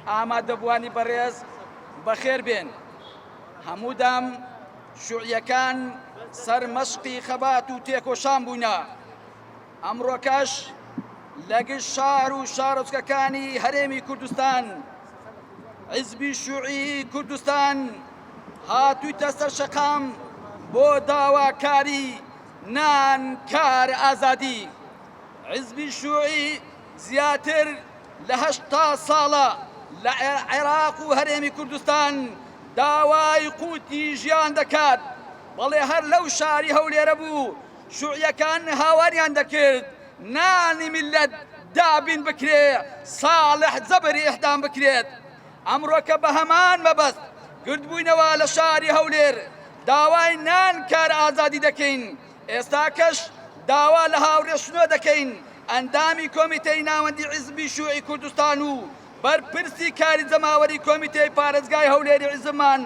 ئامادەبووانی بەڕێز بەخێر بێن. هەموو دەم شوعیەکان سەر مەشقی خەبات و تێکۆشان بووینە. ئەمڕۆکەش لە گشت شار و شارۆچکەکانی هەرێمی کوردستان حیزبی شوعی کوردستان هاتوویتە سەر شەقام بۆ داواکاری نان کار ئازادی. حیزبی شوعی زیاتر لە 80 ساڵە لە عێراق و هەرێمی کوردستان داوای قوتی ژیان دەکات، بەڵێ هەر لەو شاری هەولێرە بوو شوعیەکان هاواریان دەکرد نانی میللەت دابین بکرێ ساڵح جەبری ئیحدام بکرێت. ئەمڕۆکە بە هەمان مەبەست گردبووینەوە لە شاری هەولێر داوای نان کار ئازادی دەکەین، ئێستاکەش داوا لە هاوڕێ شنۆ دەکەین ئەندامی کۆمیتەی ناوەندی حیزبی شیوعی کوردستان و بەرپرسی کاری جەماوەری کۆمیتەی پارێزگای هەولێری حیزبمان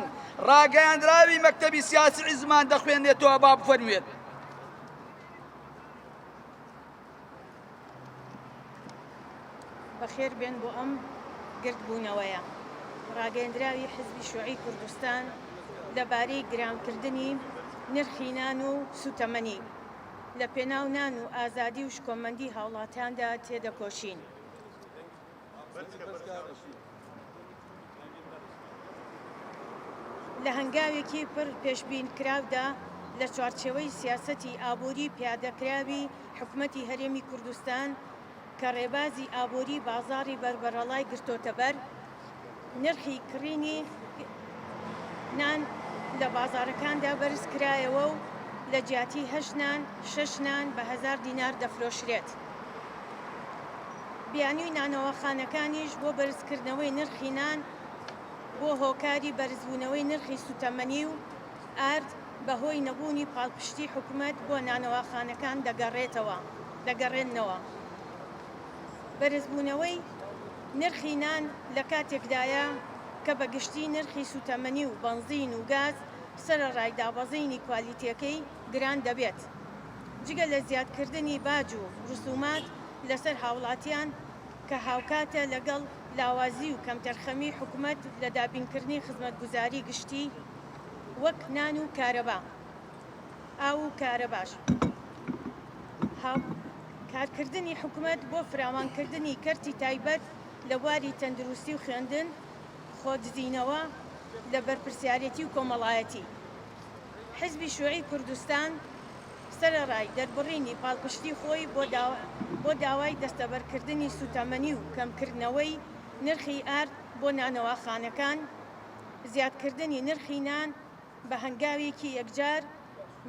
ڕاگەیاندراوی مەکتەبی سیاسی حیزبمان دەخوێنێتەوە با بفەرموێت. بەخێر بێن بۆ ئەم گردبوونەوەیە. ڕاگەیەندراوی حیزبی شیوعی کوردستان لەبارەی گرانکردنی نرخی نان و سوتەمەنی، لە پێناو نان و ئازادی و شکۆمەندی هاوڵاتیاندا تێدەکۆشین. لە هەنگاوێکی پڕ پێشبینکراودا لە چوارچێوەی سیاسەتی ئابووری پیادەکراوی حکومەتی هەرێمی کوردستان کە ڕێبازی ئابووری بازاڕی بەربەرەڵای گرتۆتەبەر، نرخی کڕینی نان لە بازاڕەکاندا بەرزکرایەوە و لە جیاتی هەشت نان، شەش نان بە هەزار دینار دەفرۆشرێت. بیانووی نانەواخانەکانیش بۆ بەرزکردنەوەی نرخی نان بۆ هۆکاری بەرزبوونەوەی نرخی سوتەمەنی و ئارد بەهۆی نەبوونی پاڵپشتی حکومەت بۆ نانەواخانەکان دەگەڕێتەوە دەگەڕێننەوە. بەرزبوونەوەی نرخی نان لە کاتێکدایە کە بە گشتی نرخی سوتەمەنی و بەنزین و گاز سەرەڕای دابەزینی کوالیتیەکەی گران دەبێت. جگە لە زیادکردنی باج و ڕسومات لەسەر هاوڵاتیان کە هاوکاتە لەگەڵ لاوازی و کەمتەرخەمی حکومەت لە دابینکردنی خزمەتگوزاری گشتی وەک نان و کارەبا، ئاو و کارەباش. کارکردنی حکومەت بۆ فراوانکردنی کەرتی تایبەت لە بواری تەندروستی و خوێندن، خۆدزینەوە لە بەرپرسیارێتی و کۆمەڵایەتی. حیزبی شیوعی کوردستان سەرەڕای دەربڕینی پاڵپشتی خۆی بۆ داوای دەستەبەرکردنی سوتەمەنی و کەمکردنەوەی نرخی ئارد بۆ نانەواخانەکان، زیادکردنی نرخی نان بە هەنگاوێکی یەکجار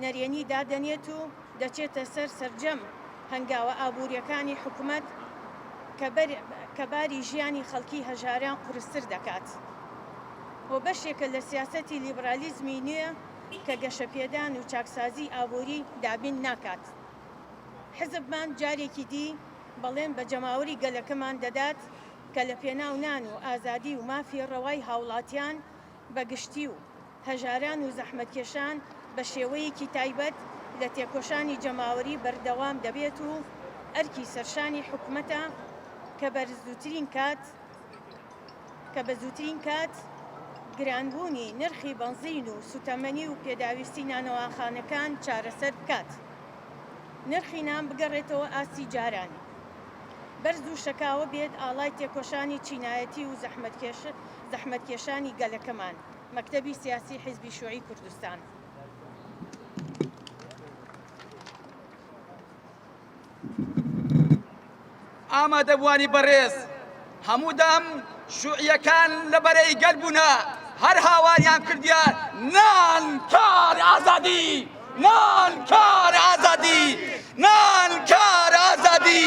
نەرێنی دادەنێت و دەچێتە سەر سەرجەم هەنگاوە ئابوورییەکانی حکومەت کە باری ژیانی خەڵکی هەژاران قورستر دەکات و بەشێکە لە سیاسەتی لیبرالیزمی نوێ کە گەشەپێدان و چاکسازیی ئابووری دابین ناکات. حزبمان جارێکی دی بەڵێن بە جەماوەری گەلەکەمان دەدات کە لە پێناو نان و ئازادی و مافی ڕەوای هاوڵاتیان بە گشتی و هەژاران و زەحمەتکێشان بە شێوەیەکی تایبەت لە تێکۆشانی جەماوەری بەردەوام دەبێت و ئەرکی سەرشانی حکومەتە کە بەرزووترین کات کە بە زووترین کات گرانبوونی نرخی بەنزین و سوتەمەنی و پێداویستی نانەواخانەکان چارەسەر بکات. نرخی نان بگەڕێتەوە ئاستی جارانی. بەرز و شەکاوە بێت ئاڵای تێکۆشانی چینایەتی و زەحمەتکێشانی گەلەکەمان. مەکتەبی سیاسی حیزبی شیوعی کوردستان. ئامادەبووانی بەڕێز، هەموو دەم شوعیەکان لە بەرەی گەل بوونە، هەر هاواریان کردیە نان کار ئازادی، نان کار ئازادی، نان کار ئازادی،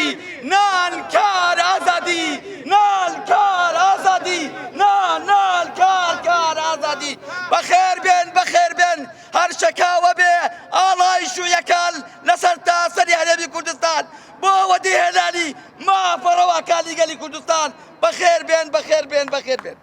نان کار ئازادی، نان کار ئازادی، نان نان کار کار ئازادی. بەخێر بێن بەخێر بێن هەر شەکاوە بێ ئاڵای شوعیەکان لەسەر تاسەری هەرێمی کوردستان بۆ وەدیهێنانی مافە ڕەواکانی گەلی کوردستان بەخێر بێن بەخێر بێن بەخێر بێن.